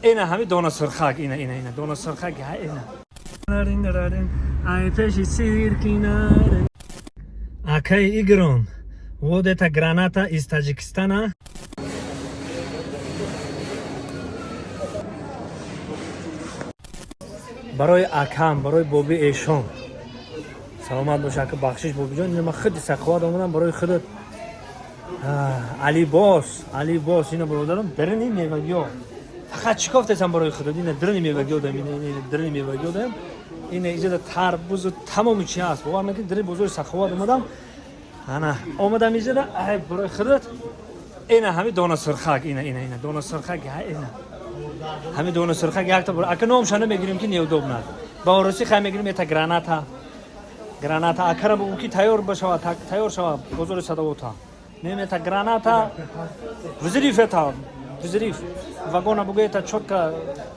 Ина ҳами дона сурхак, ина, ина, ина дона сурхак, ина. Ай пеши сиркина. Акай Игрон, вот это граната из Таджикистана. Барои акам, барои боби эшон. Саломат бош, ака, бахшиш, бобиҷон. Ина ман худи саховат омадам барои худат. Алибос, Алибос, ина бародарам, дарини мевагиё. Фақат чӣ кофтесам барои худат? Ина дарини мевагиё дам, ина, ина дарини мевагиё дам. Ина иҷода тарбузу тамоми чи ҳаст. Бовар накунед, дарини бозори саховат омадам. Ана омадам иҷода, ай барои худат. Ина ҳами дона сурхак, ина, ина, ина дона сурхак, ина. Ҳами дона сурхак якта бор. Ака номша намегирем ки неудобно. Ба ороси хай мегирем, это граната. Граната акара бугу ки тайёр башава, тайёр шава бозори садовота. Мем это граната. Взрыв это. Взрыв. Вагона бугу это чётко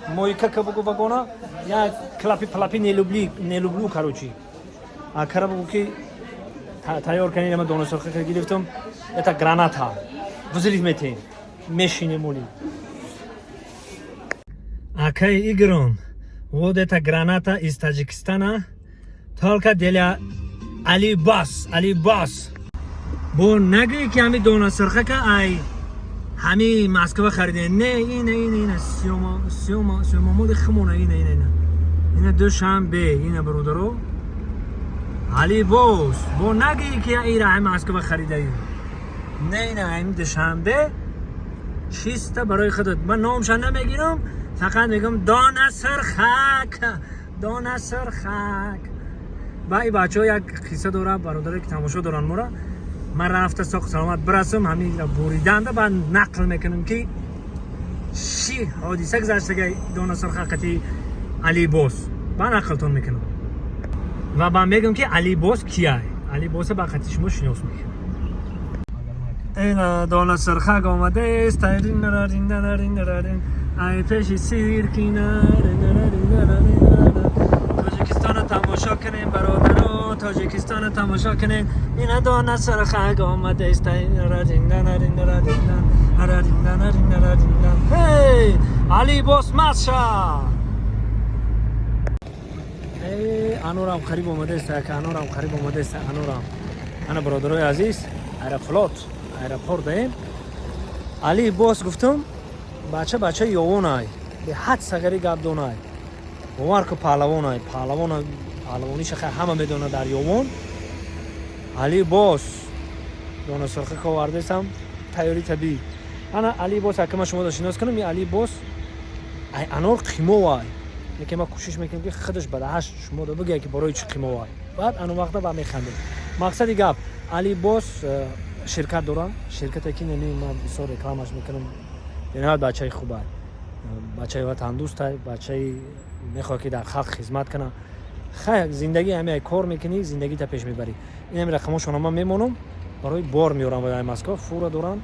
мойка ка бугу вагона. Я клапи плапи не люблю, не люблю, короче. Акара бугу ки тайёр канин ама дона сурхак гирифтам. Это граната. Взрыв метем. Мешинем оли. Акай Игрон, вот это граната из Таджикистана. Только для Алибас, Алибас. Бо нагӯӣ ки ҳами дона сурхака ай ҳами Москва хариде. Не, ина, ина, ина сёма, сёма, сёмамоди химона, ина, ина, ина. Ина Душанбе, ина бародаро. Алибос, бо нагӯӣ ки ира ҳами Москва харидаӣ. Не, ина ҳами Душанбе чиста барои худат. Ман номша намегирам, фақат мегӯям дона сурхак, дона сурхак. Ба ин бачаҳо як қисса дорам, бародаре ки тамошо доранд моро. Ман рафта соқ саломат бирасам, ҳамин буриданда баъд нақл мекунам ки чӣ ҳодиса гузаштага дона сурхақати Алибос. Ба нақлтон мекунам. Ва ба мегӯям ки Алибос кияй. Алибоса ба қати шумо шинос мекунам. Ина дона сурхак омадааст. Ай пеши сиркина. Тоҷикистонро тамошо кунем, бародаро, Тоҷикистонро тамошо кунем. Ина дона сурхак омадааст. Ҳей, Алибос маша. Анорам қариб омадааст, анорам қариб омадааст, анорам. Ана бародарои азиз, Аэрофлот, аэропорт даем. Алибос гуфтум, бача бача ёвонай, беҳад сагари гапдонай. Бовар ку паҳлавонай, паҳлавон, паҳлавониша хай ҳама медонад дар ёвон. Алибос дона сурхак овардесам, тайёри табиӣ. Ана Алибос, ака ман шуморо шинос кунам, ин Алибос ай анор қимовай. Лекин ман кӯшиш мекунам ки худаш ба даҳаш шумо бигӯяд ки барои чӣ қимовай. Баъд ано вақта ба механдем. Мақсади гап, Алибос ширкат дорам, ширкате ки неми ман бисёр рекламаш мекунам. Бениҳоят бачаи хубай. Бачаи ватандӯстай, бачаи мехоҳад ки дар халқ хизмат кунад. Хай, зиндагӣ ҳамин кор мекунӣ, зиндагита пеш мебарӣ. Ин ҳами рақамошонро ман мемонам, барои бор меорам ва Москва фура доранд.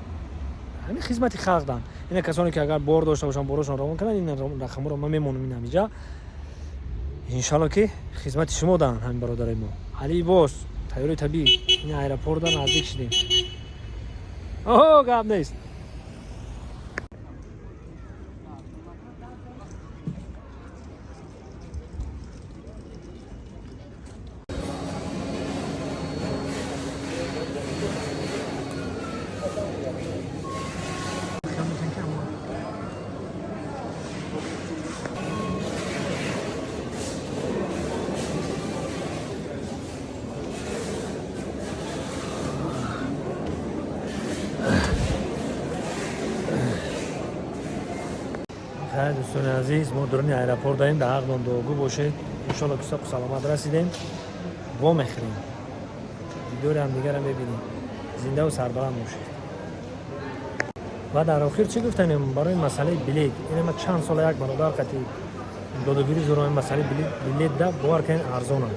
Ҳамин хизмати халқ дан. Ина касоне ки агар бор дошта бошанд, борошон равон кунанд, ин рақамҳоро ман мемонам ин ҳамиҷа. Иншалло ки хизмати шумо дан ҳамин бародарои мо. Алибос, тайёри табиӣ. Ин аэропорт наздик шидем. Оҳо, гап нест. Хайр, дӯстони азиз, мо дуруни аэропорт даем, дар ҳақдон дуогӯ бошед. Иншолло ки соқу саломат расидем, во мехӯрем. Дидори ҳамдигарро мебинем. Зиндаву сарбаланд бошед. Ва дар охир чӣ гуфтанем барои масъалаи билет? Ина ма чанд сола як бародар қати додугирӣ дорам ин масъалаи билет да, бовар кунед, арзонам.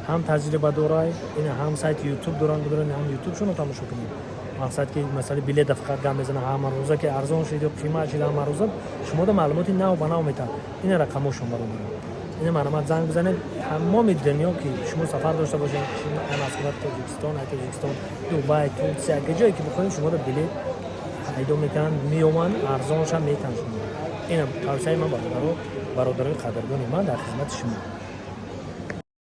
Ҳам таҷриба дорай, ина ҳам сайти YouTube доранд, бидоранд, ҳам YouTube-шонро тамошо кунед. Мақсад ки масъалаи билета фақат гап мезанам, ҳама рӯза ки арзон шуд ё қимат шуд, ҳама рӯза шумода маълумоти нав ба нав метаҳад. Ина рақамошон, бародарам. Ина марҳамат, занг бизанед. Тамоми дунё ки шумо сафар дошта бошед, Москва, Тоҷикистон, ай Тоҷикистон, Дубай, Турсия, ҷое ки бихоҳед, шумода билет пайдо мекунанд, меоманд, арзоншам метаҳанд шумо. Инам тавсияи ман, бародаро, бародарои қадрдони ман, дар хизмати шумо.